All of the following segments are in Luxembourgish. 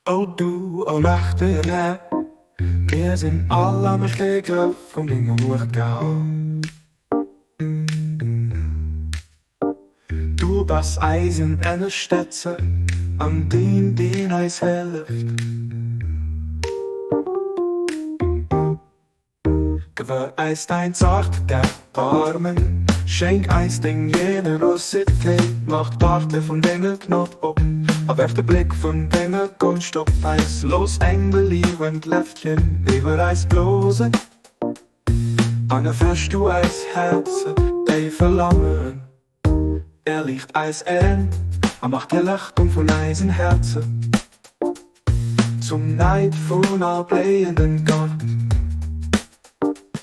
O du allmächtegen Här, mir sinn all am Begrëff vun denger Muecht gehal. Du bass eisen Ennerstetzer an deen, deen eis hëlleft. Gewör eis dein zart Erbarmen, schenk eis deng Generositéit, mach d'Parte vun denger Gnod op a werf de Bléck vun denger Gonscht op eis. Looss eng beliewend Leftchen iwwer eis blosen an erfësch du eis Häerzer, déi verlaangen. Erliicht eis Aen a mach d'Erlachtung vun eisen Häerzer zum Neid vun all bléienden Gart.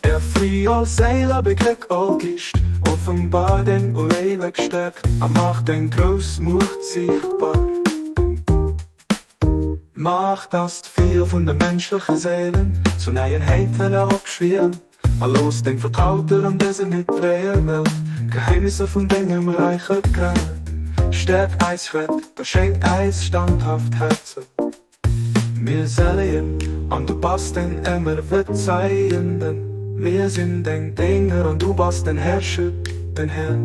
Erfri all Séil a begléck all Geescht, offenbar deng onéiweg Stärkt a mach deng grouss Muecht siichtbar. Maach, dass d'Feier vun de menschleche Séilen zu neien Héichten eropschwieren, a looss deng Vertrauten an dëser net dréier Welt d'Geheimnisser vun dengem Räich erkennen. Stäerk eis Schrëtt a schenk eis standhaft Häerzer. Mir seleeën, an du bass den ëmmer Verzeienden. Mir sinn deng Dénger, an du bass den Herrscher, den Här.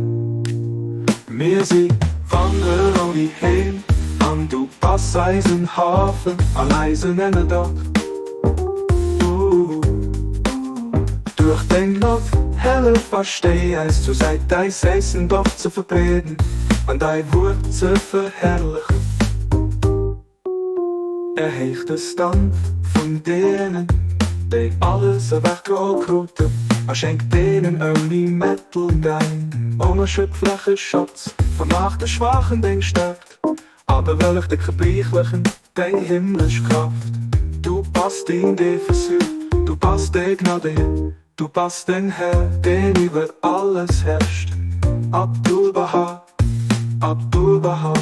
Mir si Wanderer ouni Heem, an du bass eisen Hafen an eisen Ennerdach. Duerch deng Gnod, hellef a stéi eis zur Säit, däi séissen Doft ze verbreeden an däi Wuert ze verherrlechen. Erhéich de Stand vun deenen, déi alles ewechgeholl kruten, a schenk deenen ouni Mettel däin onerschöpfleche Schatz. Vermaach de Schwaachen deng Stärkt a bewëlleg de Gebriechlechen deng himmlesch Kraaft. Du bass deen, dee versuergt, du bass de Gnadege, du bass den Här, deen iwwer alles herrscht. Abdu'l-Bahá, Abdu'l-Bahá.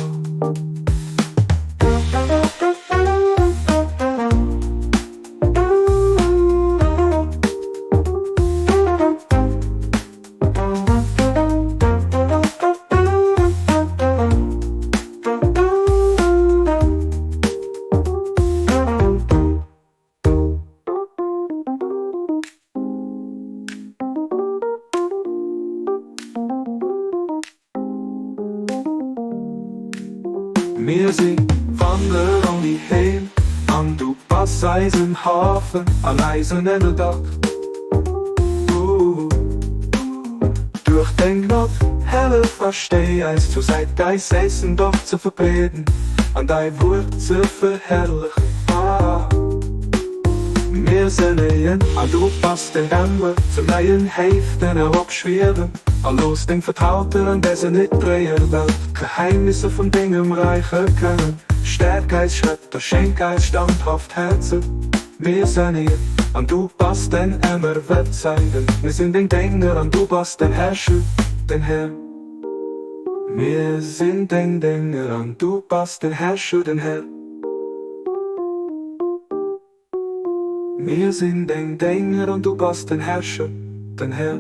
Mir si Wanderer ouni Heem an du bass eisen Hafen an eisen Ennerdach. Duerch deng Gnod, hellef a stéi eis zur Säit, däi séissen Doft ze verbreeden an däi Wuert ze verherrlechen. Mir sënnegen an du bass den Emmer zum neien Héiften eropschwiewen a looss deng Vertrauten an däser net dréier Welt d'Geheimnisser vun dengem Räich erkennen. Stäerk eis Schrëtt a schenk eis standhaft Häerzer. Mir sënnegen an du bass den Emmer Verzeihenden. Mir sinn deng Dénger an du bass den Herrscher, den Här. Mir sinn deng Dénger an du bass den Herrscher, den Här. Mir sinn deng Dénger an du bass den Herrscher, den Här.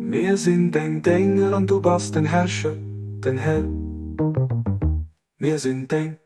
Mir sinn deng Dénger an du bass den Herrscher, den Här. Mir sinn deng.